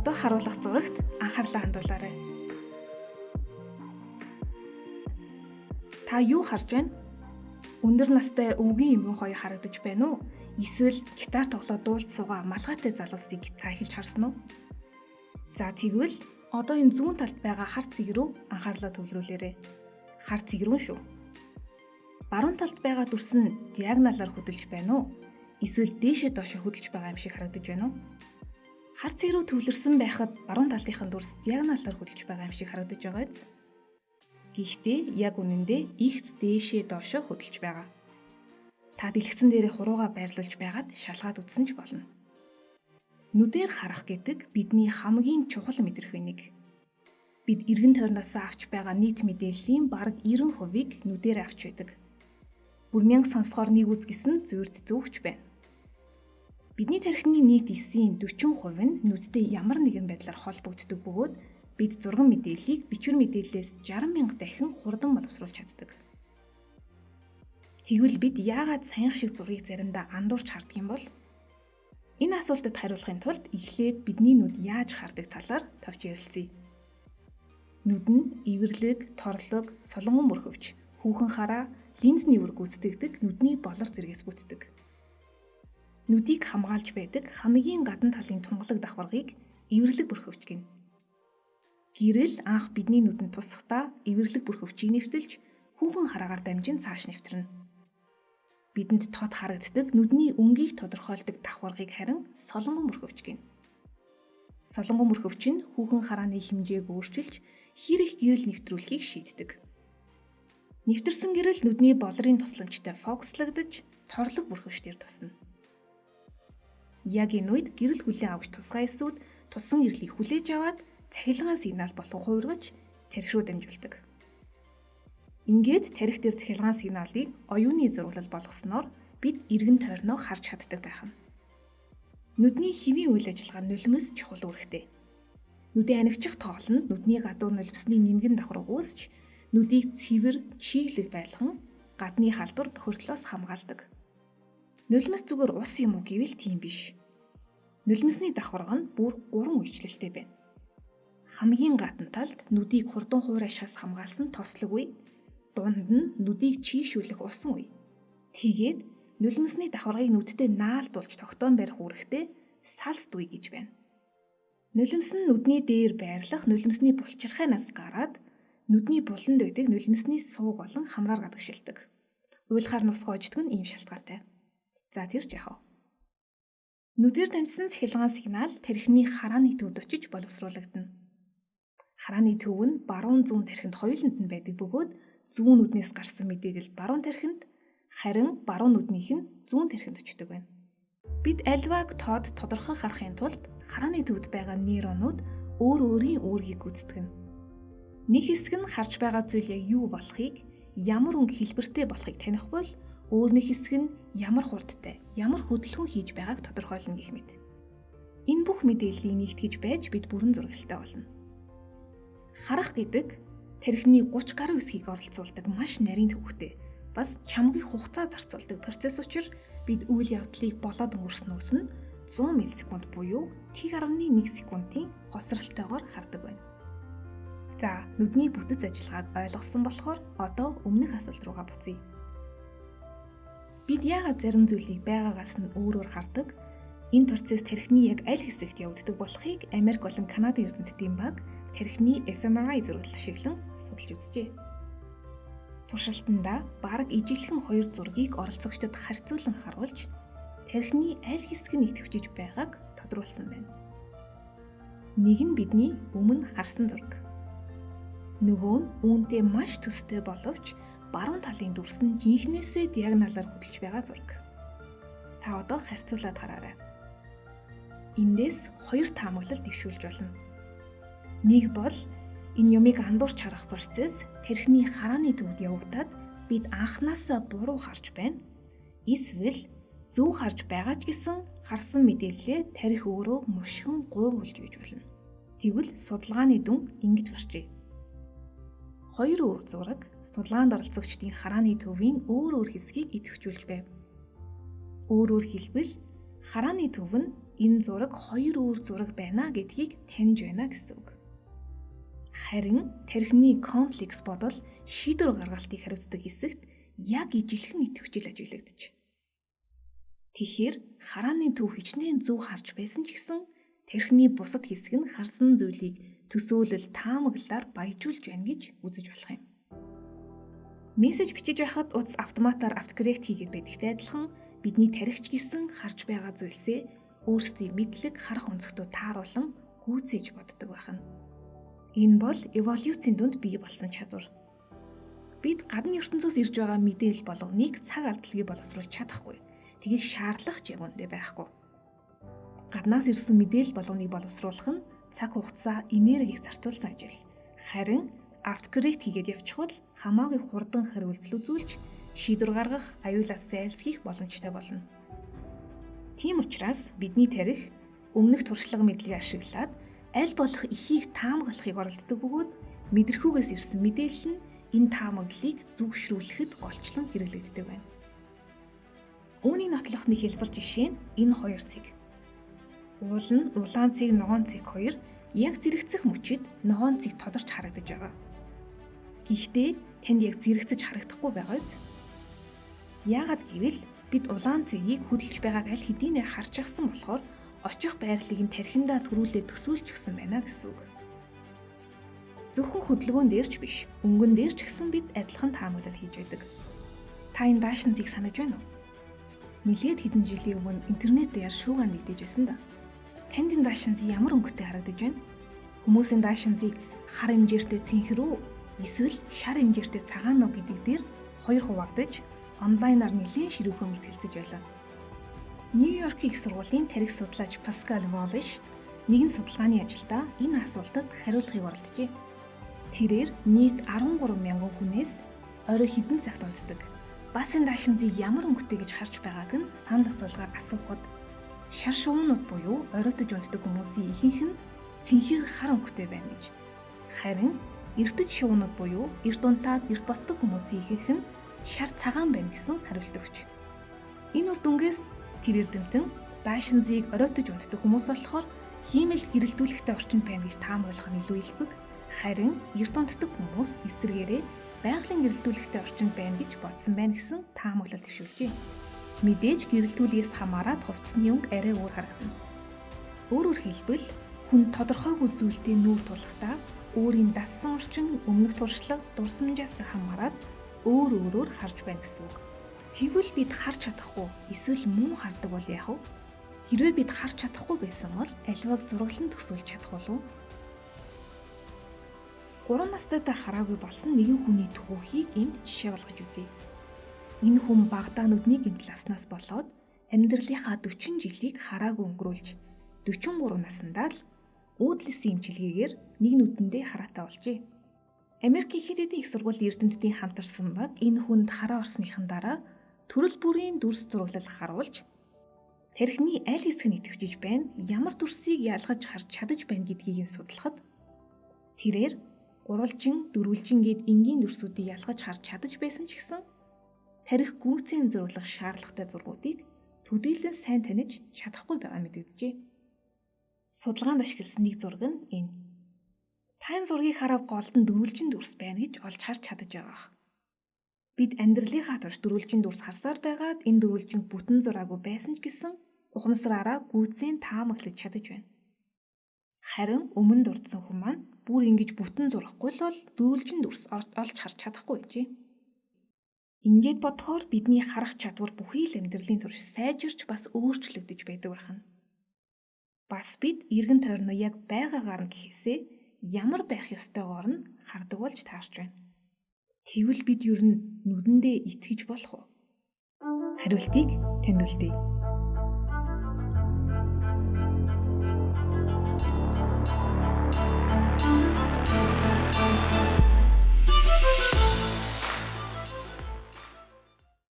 Одоо харуулах зурагт анхаарлаа хандуулаарай. Та юу харж байна? Өндөр настай өвгөн эмгэн хоёр харагдаж байна уу? Эсвэл гитар тоглоод дуулж суугаа малгайтай залуусыг та эхэлж харсан уу? За тэгвэл одоо энэ зүүн талд байгаа хар цэг рүү анхаарлаа төвлөрүүлээрэй. Хар цэг рүү шүү. Баруун талд байгаа дүрс нь диагоналаар хөдөлж байна уу? Эсвэл дээшээ доошоо хөдөлж байгаа юм шиг харагдаж байна уу? Хар цэг рүү төвлөрсөн байхад баруун талынхын дүрс диагоналаар хөдөлж байгаа юм шиг харагдаж байгаа биз? Гэхдээ яг үнэндээ ихц дээшээ доошоо хөдөлж байгаа. Та дэлгэцэн дээрээ хуруугаа байрлуулж байгаад шалгаад үзсэн ч болно. Нүдээр харах гэдэг бидний хамгийн чухал мэдрэхүй нэг. Бид эргэн тойрноос авч байгаа нийт мэдээллийн бараг 90%-ийг нүдээр авч байдаг. Бүр мянга сонсохоор нэг үз гэсэн зүйрц зөвхч байна. Бидний тархины нийт эсийн 40% нь нүдтэй ямар нэгэн байдлаар холбогддог бөгөөд бид зурган мэдээллийг бичвэр мэдээллээс 60 мянга дахин хурдан боловсруулж чаддаг. Тэгвэл бид яагаад саянх шиг зургийг заримдаа андуурч хардаг юм бол? Энэ асуултад хариулахын тулд эхлээд бидний нүд яаж хардаг талаар товч ярилцъя. Нүд нь эвэрлэг, торлог, солонгон мөрхөвч, хүүхэн хараа, линзний үр гүйцэтгэдэг нүдний болор зэргээс бүтдэг. Нүдийг хамгаалж байдаг хамгийн гадна талын тунгалаг давхаргыг эвэрлэг бүрхөвч гэнэ. Гэрэл анх бидний нүдэнд тусахдаа эвэрлэг бүрхөвчийг нэвтэлж хүүхэн хараагаар дамжин цааш нэвтрэнэ. Бидэнд тод харагддаг нүдний өнгийг тодорхойлдог давхаргыг харин солонгон бүрхөвч гэнэ. Солонгон бүрхөвч нь хүүхэн харааны хэмжээг өөрчилж хэр их гэрэл нэвтрүүлэхийг шийддэг. Нэвтэрсэн гэрэл нүдний болрын тусламжтай фокуслагдаж торлог бүрхөвч дээр тусна. Яг энэ үед гэрэл хүлээн авагч тусгай эсүүд тусан гэрлийг хүлээж аваад цахилгаан сигнал болгон хувиргаж тархи руу дамжуулдаг. Ингээд тархи дээр цахилгаан сигналыг оюуны зураглал болгосноор бид эргэн тойрноо харж чаддаг байх нь. Нүдний хэвийн үйл ажиллагаа нулимс чухал үүрэгтэй. Нүдийн анивчих тоол нь нүдний гадуур нулимсны нэмгэн давхарга үүсч нүдийг цэвэр, чиглэг байлган гадны халдвар бохирдлоос хамгаалдаг. Нулимс зүгээр ус юм уу гэвэл тийм биш. Нулимсны давхарга нь бүр 3 үйлчлэлтэй байна. Хамгийн гадна талд нүдийг хурдан хуур ашигаас хамгаалсан тослог үе, дунд нь нүдийг чийгшүүлэх усан үе. Тэгээд нулимсны давхаргыг нүдтэй наалдуулж тогтоон барих үүрэгтэй салст үе гэж байна. Нулимс нь нүдний дээр байрлах нулимсны булчирхайнаас гараад нүдний буланд байдаг нулимсны сууг болон хамраар гадагшилдаг. Уйлахаар нусгаа ождог нь ийм шалтгаантай. За тэр ч яах вэ? Нүдээр дамжсан цахилгаан сигнал тархины харааны төвд очиж боловсруулагдана. Харааны төв нь баруун зүүн тархинд хоёуланд нь байдаг бөгөөд зүүн нүднээс гарсан мэдээлэл баруун тархинд, харин баруун нүднийх нь зүүн тархинд очдог байна. Бид альваг тод тодорхой харахын тулд харааны төвд байгаа нейронууд өөр өөрийн үүргийг гүйцэтгэнэ. Нэг хэсэг нь харж байгаа зүйл яг юу болохыг, ямар өнгө хэлбэртэй болохыг таних бол өөр нэг хэсэг нь ямар хурдтай, ямар хөдөлгөөн хийж байгааг тодорхойлно гэх мэт. Энэ бүх мэдээллийг нэгтгэж байж бид бүрэн зураглалтай болно. Харах гэдэг тархины 30 гаруй хэсгийг оролцуулдаг маш нарийн төвөгтэй, бас чамгүй хугацаа зарцуулдаг процесс учраа бид үйл явдлыг болоод өнгөрснөөс нь 100 миллисекунд буюу 0.1 секундын хоцролтойгоор хардаг байна. За, нүдний бүтэц ажиллагааг ойлгосон болохоор одоо өмнөх асуулт руугаа буцъя. Бид яагаад зарим зүйлийг байгаагаас нь өөрөөр хардаг? Энэ процесс тархины яг аль хэсэгт явагддаг болохыг Америк болон Канадын эрдэмтдийн баг тархины fMRI зураглал ашиглан судалж үзжээ. Туршилтандаа бараг ижилхэн хоёр зургийг оролцогчдод харьцуулан харуулж тархины аль хэсэг нь идэвхжиж байгааг тодруулсан байна. Нэг нь бидний өмнө харсан зураг. Нөгөө нь үүнтэй маш төстэй боловч баруун талын дүрс нь жинхнээсээ диагоналаар хөдөлж байгаа зураг. Та одоо харьцуулаад хараарай. Эндээс хоёр таамаглал дэвшүүлж болно. Нэг бол энэ юмыг андуурч харах процесс тархины харааны төвд явагдаад бид анхнаасаа буруу харж байна. Эсвэл зөв харж байгаа ч гэсэн харсан мэдээллээ тархи өөрөө мушгин гуйвуулж байж болно. Тэгвэл судалгааны дүн ингэж гарчээ. Хоёр өөр зураг судалгаанд оролцогчдын харааны төвийн өөр өөр хэсгийг идэвхжүүлж байв. Өөрөөр хэлбэл харааны төв нь энэ зураг хоёр өөр зураг байна гэдгийг таньж байна гэсэн үг. Харин тархины комплекс бодол шийдвэр гаргалтыг хариуцдаг хэсэгт яг ижилхэн идэвхжил ажиглагдаж. Тэгэхээр харааны төв хичнээн зөв харж байсан ч гэсэн тархины бусад хэсэг нь харсан зүйлийг төсөөлөл таамаглалаар баяжуулж байна гэж үзэж болох юм. Мессеж бичиж байхад утас автоматар autocorrect хийгээд байдагтай адилхан бидний тархи ч гэсэн харж байгаа зүйлсээ өөрсдийн мэдлэг харах өнцөгтөө тааруулан гүйцээж боддог байх нь. Энэ бол эволюцийн дунд бий болсон чадвар. Бид гадны ертөнцөөс ирж байгаа мэдээлэл болгоныг цаг алдалгүй боловсруулж чадахгүй. Тгийг шаардлага ч яг үндэ байхгүй. Гаднаас ирсэн мэдээлэл болгоныг боловсруулах нь цаг хугацаа, энерги их зарцуулсан ажил. Харин autocorrect хийгээд явчихвал хамаагүй хурдан хариултал үзүүлж шийдвэр гаргах, аюулаас зайлсхийх боломжтой болно. Тийм учраас бидний тархи өмнөх туршлага мэдлэгийг ашиглаад аль болох ихийг таамаглахыг оролддог бөгөөд мэдрэхүйгээс ирсэн мэдээлэл нь энэ таамаглалыг зөвшрүүлэхэд голчлон хэрэглэгддэг байна. Үүнийг нотлох нэг хэлбэр жишээ нь энэ хоёр цэг. Уул нь улаан цэг, ногоон цэг хоёр яг зэрэгцэх мөчид ногоон цэг тодорч харагдаж байгаа. Гэхдээ танд яг зэрэгцэж харагдахгүй байгаа биз? Яагаад гэвэл бид улаан цэгийг хөдөлж байгааг аль хэдийнэ харчихсан болохоор очих байрлалыг нь тархиндаа төрүүлээд төсөөлчихсөн байна гэсэн үг. Зөвхөн хөдөлгөөн дээр ч биш, өнгөн дээр ч гэсэн бид адилхан таамаглал хийж байдаг. Та энэ даашинзыг санаж байна уу? Нилээд хэдэн жилийн өмнө интернет дээр шууган нэгдэж байсан да. Танд энэ даашинз ямар өнгөтэй харагдаж байна? Хүмүүсийн даашинзыг хар хэмжээртэй цэнхэр үү эсвэл шар хэмжээртэй цагаан уу гэдэг дээр хоёр хуваагдаж онлайнаар нэлээд ширүүхэн мэтгэлцэж байлаа. Нью-Йоркийн их сургуулийн тархи судлаач Паскал Волиш нэгэн судалгааны ажилдаа энэ асуултад хариулахыг оролджээ. Тэрээр нийт 13 мянган хүнээс орой хэдэн цагт унтдаг, бас энэ даашинзыг ямар өнгөтэй гэж харж байгааг нь санал асуулгаар асуухад шар шувуунууд буюу оройтож унтдаг хүмүүсийн ихэнх нь цэнхэр хар өнгөтэй байна гэж. Харин эртэж шувуунууд буюу эрт унтаад эрт босдог хүмүүсийн ихэнх нь шар цагаан байна гэсэн хариулт өгч. Энэ үр дүнгээс тэр эрдэмтэн даашинзыг оройтож унтдаг хүмүүс болохоор хиймэл гэрэлтүүлэхтэй орчинд байна гэж таамаглах нь илүү элбэг. Харин эрт унтдаг хүмүүс эсрэгээрээ байгалийн гэрэлтүүлэхтэй орчинд байна гэж бодсон байна гэсэн таамаглал дэвшүүлжээ. Мэдээж гэрэлтүүлгээс хамаарат хувцсны өнгө арай өөр харагдана. Өөрөөр хэлбэл хүн тодорхойгүй зүйлтэй нүүр тулахдаа өөрийн дассан орчин, өмнөх туршлага, дурсамжаас хамаарат өөр өөрөөр харж байна гэсэн үг. Тэгвэл бид харж чадахгүй эсвэл муу хардаг бол яах вэ? Хэрвээ бид харж чадахгүй байсан бол аливааг зураглан төсөөлж чадах болов уу? 3 настайдаа хараагүй болсон нэгэн хүний түүхийг энд жишээ болгож үзье. Энэ хүн багадаа нүдний гэмтэл авснаас болоод амьдралынхаа 40 жилийг хараагүй өнгөрүүлж 43 насандаа л уудлын эмчилгээгээр нэг нүдэндээ хараатай болжээ. Америкийн хэд хэдэн их сургуулийн эрдэмтдийн хамтарсан баг энэ хүнд хараа орсныхан дараа төрөл бүрийн дүрс зураглал харуулж тархины аль хэсэг нь идэвхжиж байна, ямар дүрсийг ялгаж харж чадаж байна гэдгийг нь судлахад тэрээр гурвалжин, дөрвөлжин гээд энгийн дүрсүүдийг ялгаж харж чадаж байсан ч гэсэн тархи гүйцэн зураглах шаардлагатай зургуудыг төдийлөн сайн таних чадахгүй байгаа мэдэгджээ. Судалгаанд ашигласан нэг зураг нь энэ. Та энэ зургийг хараад голд нь дөрвөлжин дүрс байна гэж олж харж чадаж байгаа. Бид амьдралынхаа турш дөрвөлжин дүрс харсаар байгаад энэ дөрвөлжин бүтэн зураагүй байсан ч гэсэн ухамсараараа гүйцэн таамаглаж чадаж байна. Харин өмнө дурдсан хүн маань бүр ингэж бүтэн зурахгүй л бол дөрвөлжин дүрс олж харж чадахгүй байжээ. Ингээд бодохоор бидний харах чадвар бүхий л амьдралын турш сайжирч бас өөрчлөгдөж байдаг байх нь. Бас бид эргэн тойрноо яг байгаагаар нь гэхээсээ ямар байх ёстойгоор нь хардаг болж таарч байна. Тэгвэл бид ер нь нүдэндээ итгэж болох уу? Хариултыг танд үлдээе.